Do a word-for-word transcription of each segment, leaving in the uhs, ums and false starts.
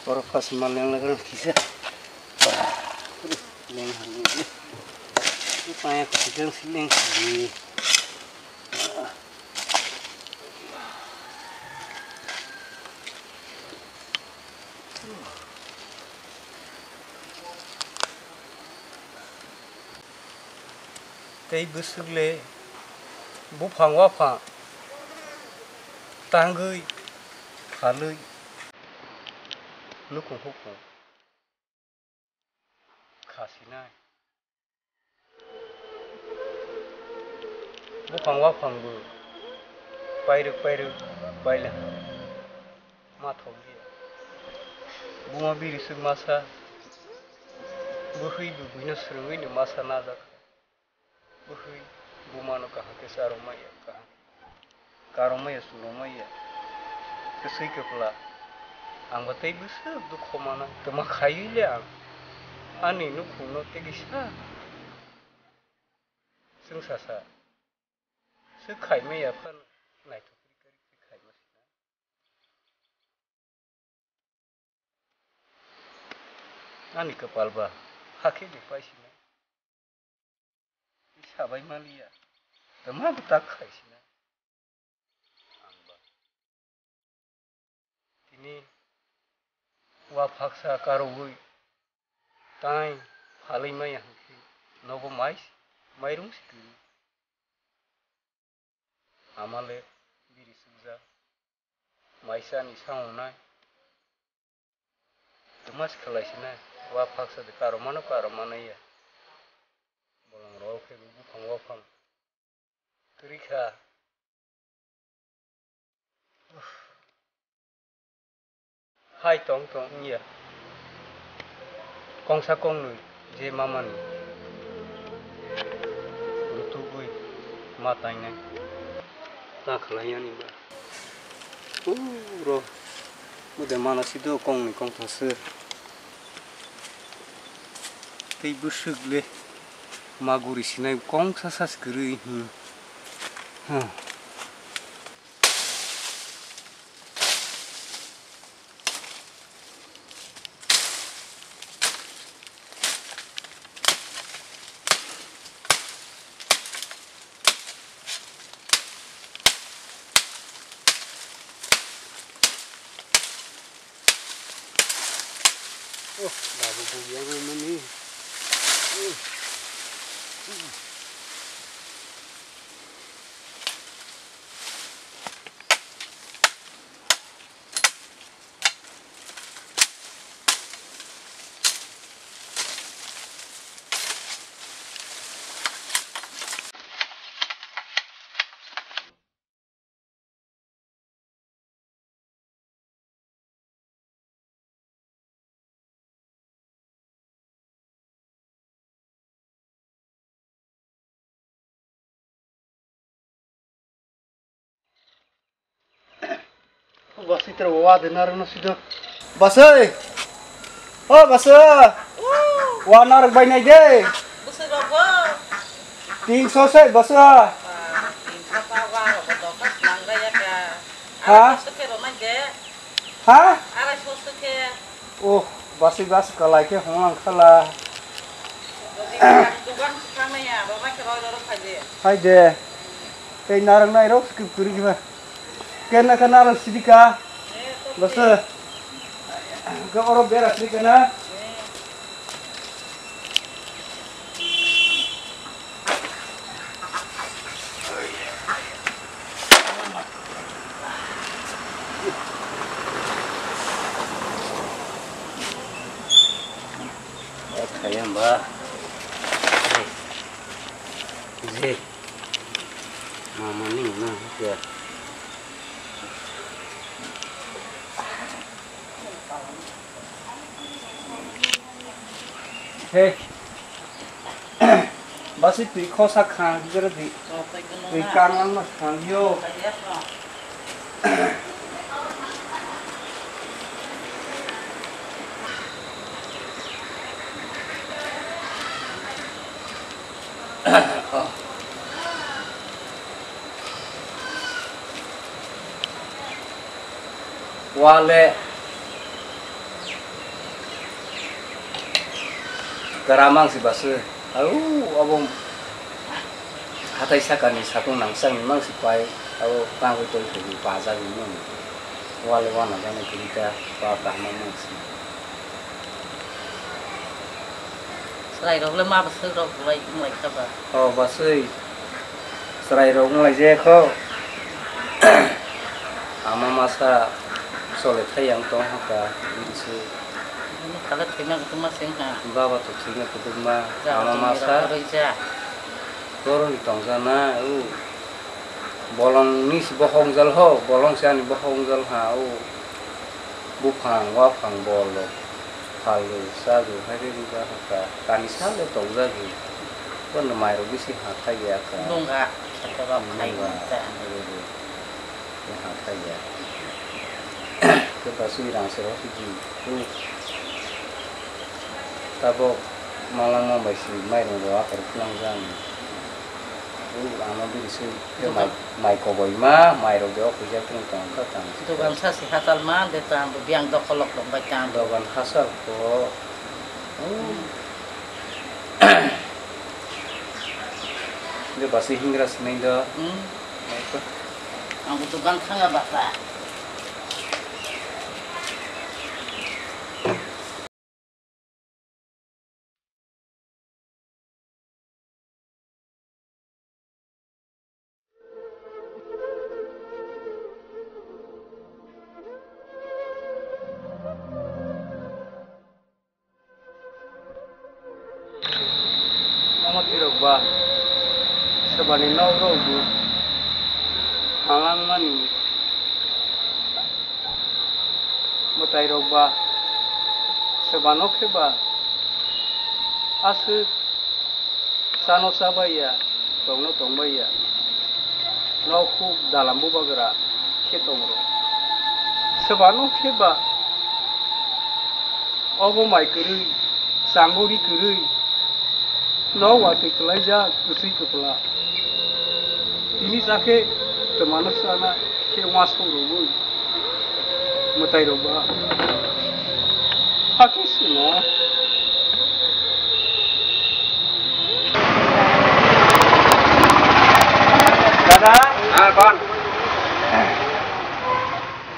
Oro pas ma leng leng kisa. Leng hang ni. Paya kisa leng si. Tei bwswk le buphang waphang tangwi phalwi nukhung hukhung kha sinai. Buphang waphang bo pairwk pairwk baila ma thok liya. Buma biri swk masa bwhwi bo buino swrwngwi no masa najak. Bwhwi bumano kaham khe charwk maya, kaham karwk maya, churwk maya. Kwswi kwpla ang bo tei bwswk dukho mana, twma khaiwi le ang ani nukhungno tei kisa chwngsasa swk khai maya phano naithok rikha rikha khai ma sina. Ani kwpal ba hakhe de paisina. Sabai maliya. Tama bwtak khaisina. Ang ba. Tini wa phaksa karogwi tai phalwi maya hwnkhe nogo mai, mairung sikiri. Amale biri sukjak. Maisani sangonai. Tuma se khlai sinai. Wa phaksa de karomano karomano ya. Bolong rok khe buphang waphang. Kwrwi kha. Hai tong tong wngya. Kongsa kongnwi je mamani rutugwi ma tainai. Ta khlai yani ba. Uro. Mude mana sido kongnwi kongthang se. Tei bwswk le ma guri sinai kongsa sas kwrwi. Hmm. Hmm. Oh, babu buya mani. Basi tero wa de narang no sido. Basi. O basi. Wa narang bai nai de. Bwswk rok bo? Tin so se basi. Ba, tin so pa wa rok bo dokas nang bai ya ka. Ha? Arai so khe rw nai de. Ha? Arai so khe. Oh, basi basi kalai khe hong lang khala. Roti dugan se thang nai ya, rw nai khe rw rw khai de. Hai de. Tei narang nai rok skip kuri khe ba. Kena kena rok sidika. Eh, to basi. Ke oro bera sidika na. Eh. Kaya ba. Je. Mama ni na ya. Hey. Basi twi khosa khang jora di. Twi kanang ma khang yo. Wale. Kwra mangsi baswi, au, abo hathai sakani satung nangchakni mangsi pai, abo tangwi tongthokni pajagwi mano. Wale wana gana kwrwi ta, pa kahma mangsi. Chwrairok le ma bwswk rok bolai wng lai kha ba? O, baswi. Chwrairok wng lai jaya kho. Ama masa chole thai ang tong hakha, bini se. Bini khala thwima kuthuma se wngkha. Baba to thwima kuthuma. Ja, ama jini masa rok rwja. Boroni tongja na, u. Bolong ni si bohong jal ho, bolong si ani bohong jal ha, u. Buphang, waphang, bol rok. Phalwi, chagwi, hai khe wngkha hakha. Kani sal le tongjagwi. Bono mairok bisi ha thai ya kha. Nungkha, khe ba phai nungkha. Nungkha. Hai khe ha thai ya. Khe ba sui rang se rok sui di. Tabok malangma bai si mairung rok akhor khwnang jang. Ano bini sui. Mai, mai koboi ma, mai rok de o khuijak tong tong kha tang. Dogan sa si hachal ma, de tang bo biang dokhol lok tong bai tang. Dogan hachal ko. Hmm. De basi hingra sinai do. Hmm. Mai ko. Ang bo dogan thanga basa. Omo tirok ba, sebani nok rok bo halangmani mwtai rok ba, sebano khe ba aswk. Chano chabaiya, tongno tongbaiya, nok huk dalam bubagra khe tongo. Sebano khe ba obo mai kwrwi, changori kwrwi, nok watwi kwlaijak kwchwi kwpla. Tini chakhe twmano chana khe uansuk rwui. Mwtai rok ba. Hakhe sino. Dada. Ah, kon?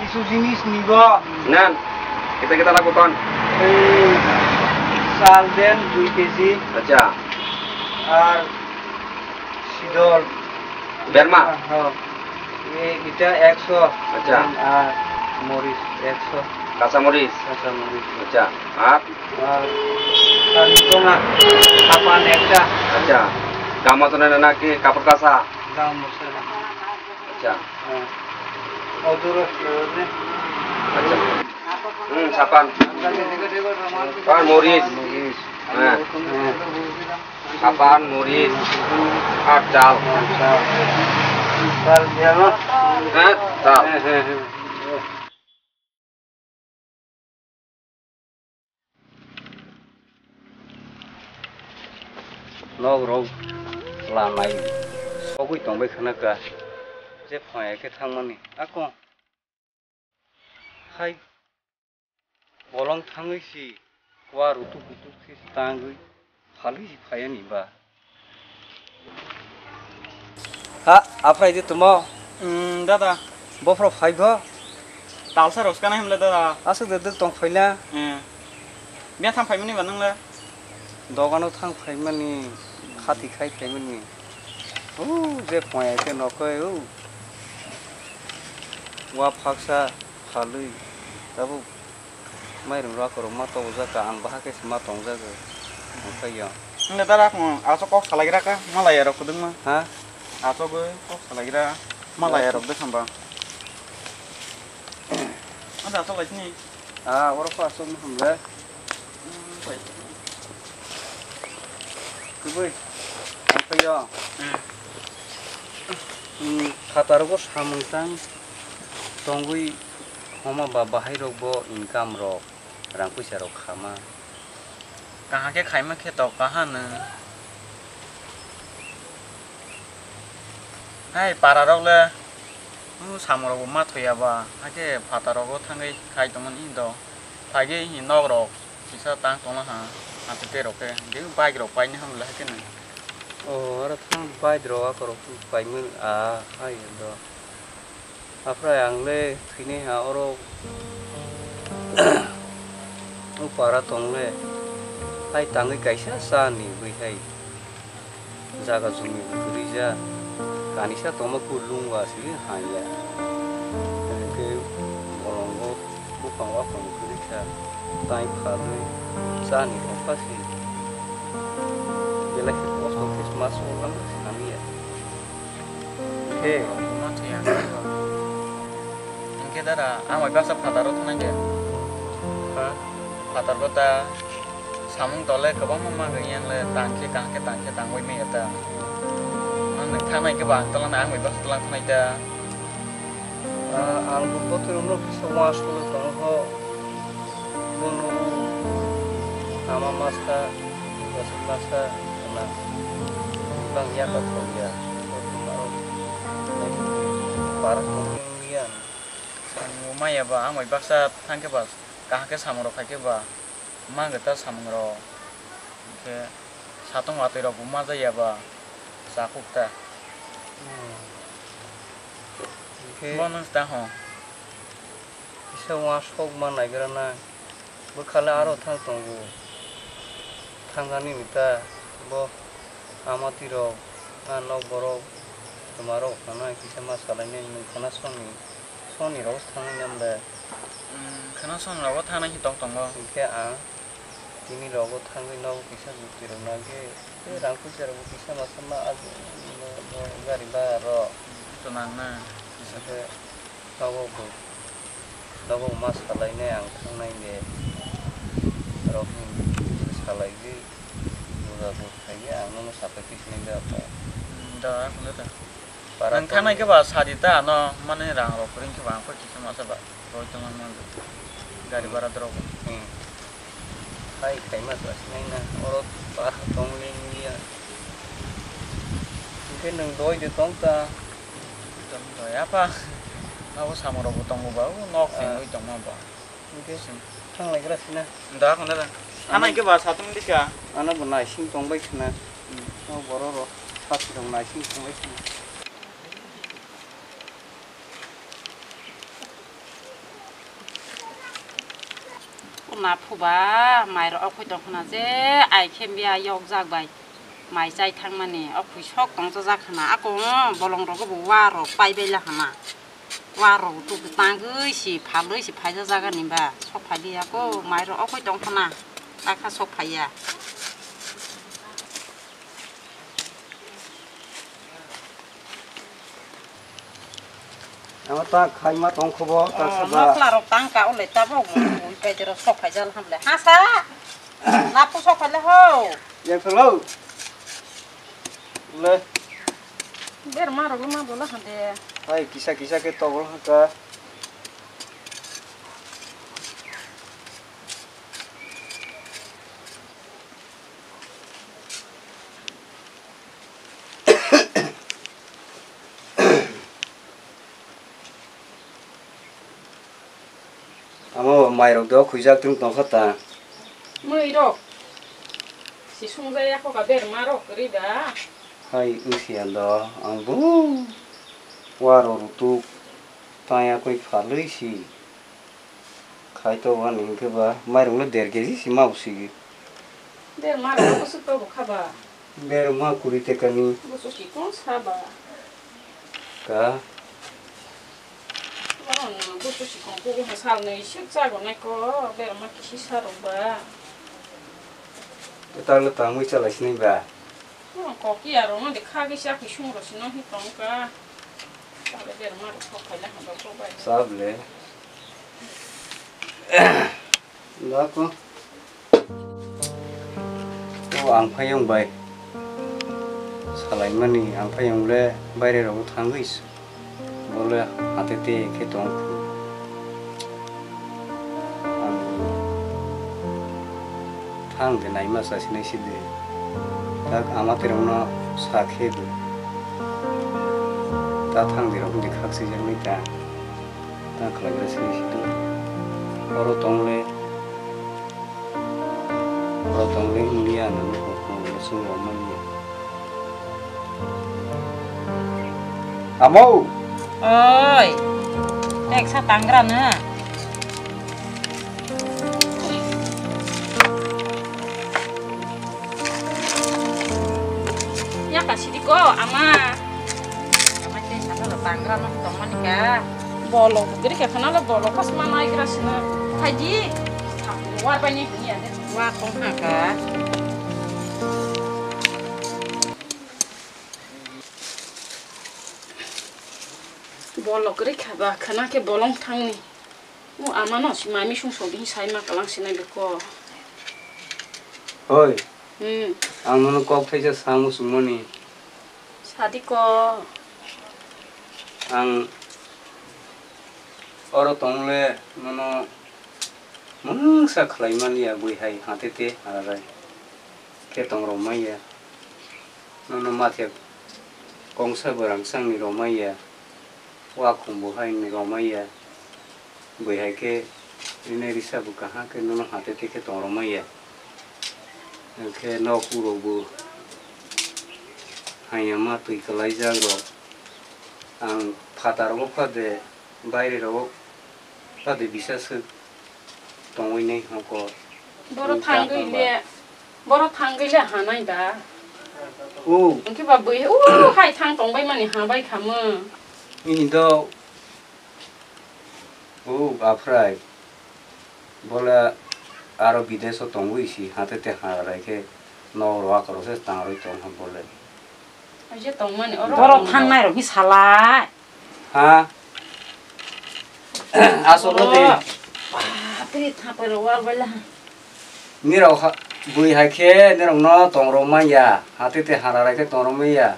Kisu jinis nigo. Nan. Kita kita lakukan. Ei, sal den dui kg. Acha. Ar sidol. Berma? Ah, oh. E, ita ekso. Acha. Dan, ah, moris ekso. Kacha moris? Kacha moris. Acha. Ar? Ar tani tonga. Sapan ekta. Acha. Gam mochana na ki kapor kasa? Gam mochana. Acha. Ah. Odoro, eh, ne? Acha. Hmm, sapan. Ar moris? Moris. Ah. Ah. Sapan, moris, ar chal. Chal, ya, no? Ha? Chal. Nok rok lanai sogwi tongbai khna ka, je phai khe thangmani. Ako. Hai, bolong thangwi si, kua rutuk rutuk si tangwi, phalwi si phaiya ni ba. Ha, aphrai de tumo. Hmm, dada. Bofro phai bo? Talsa rok skana himle dada. Aswk de duk tong phaila. Hmm. Bia tham phaimani ba nang le? Dogano thang phaimani, khati khai phaimani. O, je phai khe nokoi, o. Wa phaksa. Phalwi, tabuk mairung rok rok ma tobojak ka, ang bahai khe se ma tongjago. Onkha ya. Wng de dara, aswk kok salai gra ka, malai rok kwdwngma. Ha? Aswk kok salai gra, malai rok de khamba. Ada aswk lai sini. Ah, oro kho aswk ma hamle. Kubui, ang phaio. Hmm. Hmm, phataro bo samung tang tongwi homa ba bahai rok bo income rok, rang puisa rok khama. Kaham khe khaima khe to kaha nw. Hai para rok le, hmm, samung rok bo ma thoya ba, hakhe phataro bo thangwi khai tongmani do. Phaigwi hi nok rok. Kisa tang tongla ha. Ate tei rok khe, je bike rok paina hamle hai kheno. O, aro thang bike rok, ako rok paimani, a, hai do. Aphra ang le thwinai ha oro o para tong le, hai tangwi kaisa cha ni bwihai jaga jumi bo kwrwi ja, kanisa tongma ku lung wa sili ha ya. Hwnkhe bolongo buphang waphang kwrwi kha, tai phalwi cha ni hokha si. Belai khe kosto khe ma songlang si hamya. Khe. Omo thwi ang khe bo. Hwnkhe dada, ang bai baksa phataro thanai de. Ha? Phatar bo ta samung tole kwbangma ma gwi yang le tang khe, kaham khe tang khe tangwi manya ta. Ang nang thanai khe ba ang tolang, ang bai baksa tolang thanai ta. Ah, ang bo bothorno kisa uansukgwi tongo. Bono ama masa, bwswk masa, na bang yaka thok ya. Bothorno para tongwi wngya. Ang maya ba, ang bai baksa thang khe ba, kaham khe samung rok khai khe ba, ma gwi ta samung rok. Hwnkhe satung watwi rok bo ma jaya ba, cha kuk ta. Hmm. Hwnkhe bono ta ho. Kisa uansukma naigra na. Bwkha le aro thang tongo. Thangani ni ta bo amati rok, a nok borok, twma rok phano kisa ma salai nai nwng khana soni, soni rok thangnai nang le. Hmm, khana soni rok thangnai khe tong tongo. Hwnkhe ang tini rogo thangwi nogo kisa jukti rok nangkhe, tei rang puisa rok bo kisa masa ma abo gari bhara rok. Hmm, to nang na. Hwnkhe nogo bo, nogo ma salai nai ang thangnai de rok hinwi salai gwi buja buk khai gwi ang nono sapai twi sinai de apa. Hmm, da, hwnda da. Para nang thangnai khe ba sadi ta ano mane rang rok kwrwng khe ba ang koi kisa masa ba roi tongma man gari bara drok. Hmm. Hai khai ma sa sinai na oro pa tong ling ya. Hwnkhe nwng doi de tong ta. Tong doi apa. Abo samung rok bo tongo ba, o nok sengwi tongma ba. Hwnkhe thanglaigra sina. Da, hwnda da. Ano hwnkhe ba satung dika. Ano bo naising tongbai khna. Hmm. O borok rok satung naising tongbai khna. Kuna phuba mai rok okhoi tong khna je ai khe biya yok jak bai mai chai thang mani okhoi sok tong jak khna ako bolong rok bo wa rok pai bai la khna. Wa rok tu tangwi si phalwi si phaijak jaga ni ba sok phai liya ko mai rok okhoi tong khna akha sok phai ya. Ama ta khaima tong kho bo ta saba. Mokla rok tang ka ole ta bo mui pai jero sok phai jal ham le ha sa. Na pu sok phai le ho. Yang thalo. Le. Ber ma rok ma bola hande. Hai kisa kisa khe tobol ha ka. Amo mairok do khwijak tong tongkha ta. Mwirok. Si sungjaya kho ka berma rok kwrwi ba. Hai wngsiya do ang bo. Waro rutuk taya koi phalwi si. Khai to wani hwnkhe ba mairok no der kg si ma usigi. Berma rok bwswk to bwkha ba. Berma kuri tekani. Bwswk si kung sa ba. Ka. Bono busu sikon kugo salnwi suk chago nai ko, berma kisi sarok ba. Talo tangwi chalai sinai ba. Bono kok ya rok no de kha kisa kisung ro sino hi tong ka. Talo berma rok kok khaila hamba ko bai. Sable. Lako. O ang phaiyong bai. Salaimani ang phaiyong le baire rogo thangwi. Bole hate te khe tong. Ang thang de naima sa sinai si de. Tak ama terong no sa khe de. Ta thang de rok de khak si jang ni ta. Ta khlai gra sinai si de. Oro tong le. Oro tongwi wngya, nini kokno lesung rwmani. Amo! Oi, teksa tangra no. Yaka sidi ko, ama. Ama tei saka lo tangra no tongmani ka. Bolo, giri ka khana lo bolo, kos ma nai gra sina. Thaji, war bai ni hini ya de. Wa tong ha ka. Bolok rikha ba khana khe bolong thangni. O amano si mami sung sogin sai ma kalang sinai beko. Hoi. Hmm. Ang nono kok thaisa sa muchungmani. Sadi ko. Ang oro tongle nono mungsa khlai mani ya bui hai hatete harai khe tong rok manya. Nono mathe kongsa bwrang changni romaiya, wakhum bo hai ni romaiya, bui hai khe rinai risa bo kaham khe nono hatete khe tong romaiya. Hwnkhe nok urok bo haiya ma twi kwlaijak rok. Ang phatar o phade baire rok phade bisa swk tongwi nai hoko. Boro thangwi le, boro thangwi le hanai da. O. Hwnkhe ba bui, o hai thang tongbai mani habai khamung. Ini do. O, aphrai. Bole aro bidesh o tongwi si, hatete harai khe nok rok akorok se tangrwi tong ha bole. Aje tongmani oro. Boro thangnai rok hi salai. Ha? Asolo de. Bapre, thapai rok wal bai la. Nirok ha, bui hai khe nirok no tong rok manya, hatete hara rai khe tong rok manya.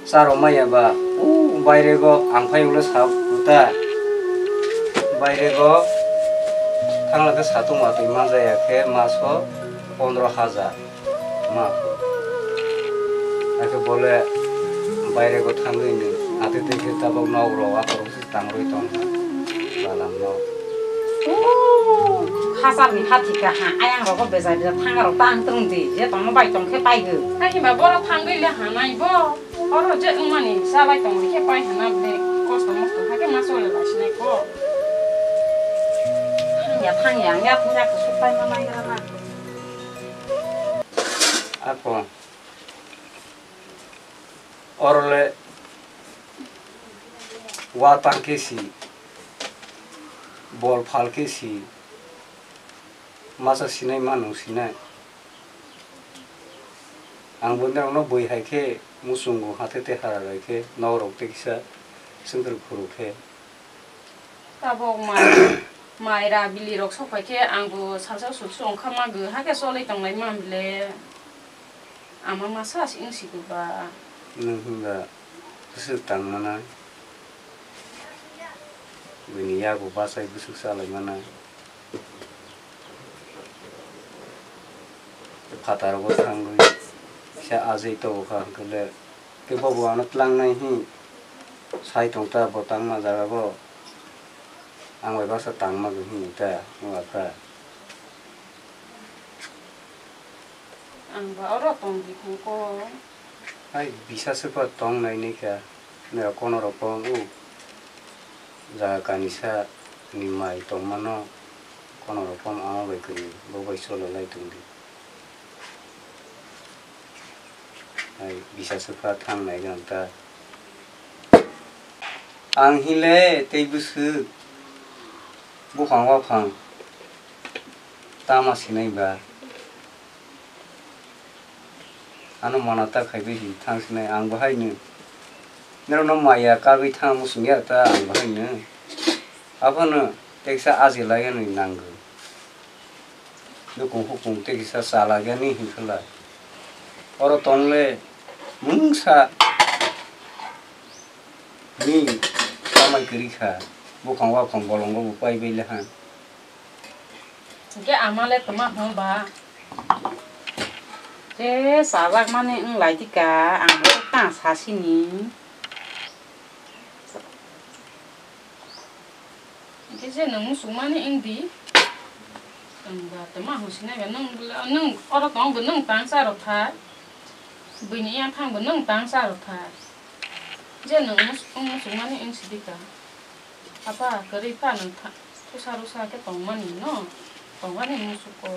Cha rok manya ba, u baire go ang phai ulo sa uta. Baire go thangla khe satung matwi manja ya khe maso pondro hajar. Ma. Hakhe bole baire go thangwi ni, hatete khe tabok nok rok akorok se tangrwi tong ha. Balam nok. Ooh, khasar ni hathi ka ha, ayang rogo bejai bejai thanga rok tang tung di, je tongma bai tong khe pai go. Hai hima boro thangwi le hanai bo. Oro je wngmani salai tong khe pai hana ble kosto mosto hakhe ma sole lai sinai ko. Thangya thangya, ya thangya kusuk pai ma nai gra na. Ako. Oro le wa tang khe si, bol phal khe si, masa sinai manung sinai. Ang bo norok no bui hai khe muchungo hatete hara rai khe nok rok tei kisa swngchar phuru khe. Tabok mai, mai ra bili rok sok pai khe ang bo salsa sulsu wng kha ma gw, hakhe cholwi tong lai ma bile. Ama masa se wng si gw ba. Nwng hwnba bwswk tang mana, bini yago bachai bwswk cha lai mana. Phataro bo thangwi kisa ajai tongo kha hwnkhe le. Khe bo bo ano tlangnai hi sai tong ta, bo tangma jaga bo ang bai baksa tangma gwi hini ta wng apha. Ang ba oro tong di thang ko. Hai bisa se pha tong nai ni kha, nera kono rok pho u jaga kanisa ni mai tong mano, kono rok pho ama bai kwrwi bo bai cholo lai tong di. Hai bisa se pha thang nai gwn ta. Ang hile tei bwswk buphang waphang tama sinai ba. Ano mana ta khai bai si thang sinai ang bo hai no. Norok no maya karwi thang muchung ya ta ang bo hai no. Abono teksa aji lai anw nangw. Nukung hukung tei kisa chalak yani hinkhe lai. Oro tong le mungsa ni kamai kwrwi kha. Buphang waphang bolongo bo pai bai le han. Hinkhe ama le tongma hwn ba. Tei chajak mani wng lai di ka, ang bo ta sa sini. Hinkhe je nwng muchung mani wng di. Nwng ba tongma hwnwi sinai ba, nwng, nwng oro tong bo nwng tang cha rw thai. Buini yang thang bo nwng tang cha rw thai. Je nwng mus-, wng muchung mani wng sidi ka. Apa kwrwi pha nwng tha-, thusa rusa khe tongmani no, tongmani muchung ko.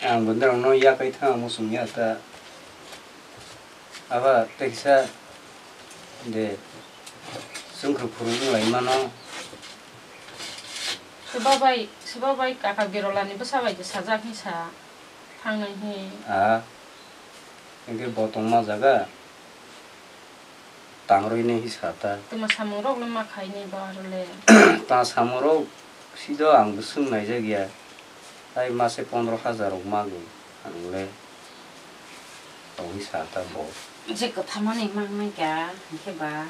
Ang bo norokno yakai thang muchung ya ta. Aba teksa de chwngkhwrwng phwrwng wng lai mano. Swba bai, swba bai kaka Birolani bwsa bai de sajak hinwi sa thangnai hi. Ah, hwnkhe bo tongma jaga tangrwi nai hinwi sa ta. Tuma samung rok le ma khai ni ba aro le. Ta samung rok sido ang bo swng naijak ya. Tai mase pondro hajar rok mago ang le. Tongwi sa ta bo. Je kwthamani mang nai kha, hwnkhe ba.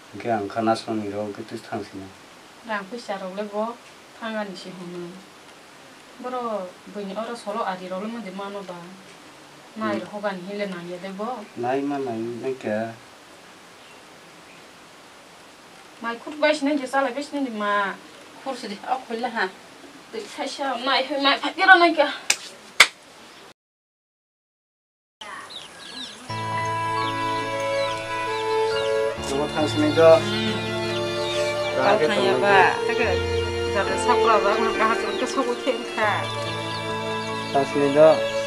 Hwnkhe ang kha nasoni rok hwnkhe twi thang sino. Rang pisa rok le bo thangani se hwnwi. Boro buini oro solo ari rok le mode mano ba. Nai rok hogani hile nang ya de bo. Nai ma nai nai kha. Mai khut bai sinai je chalai bai sinai ma. Khur sidi, o khul le ha. Twi thaisa nai hoi mai phai kero nai kha. Nogo thang sini do. Hmm. Rang khe thang ya tongwi ba. Khe. Khe jata sapra ba, ang kaham khe sobo khe kha. Thang sini do.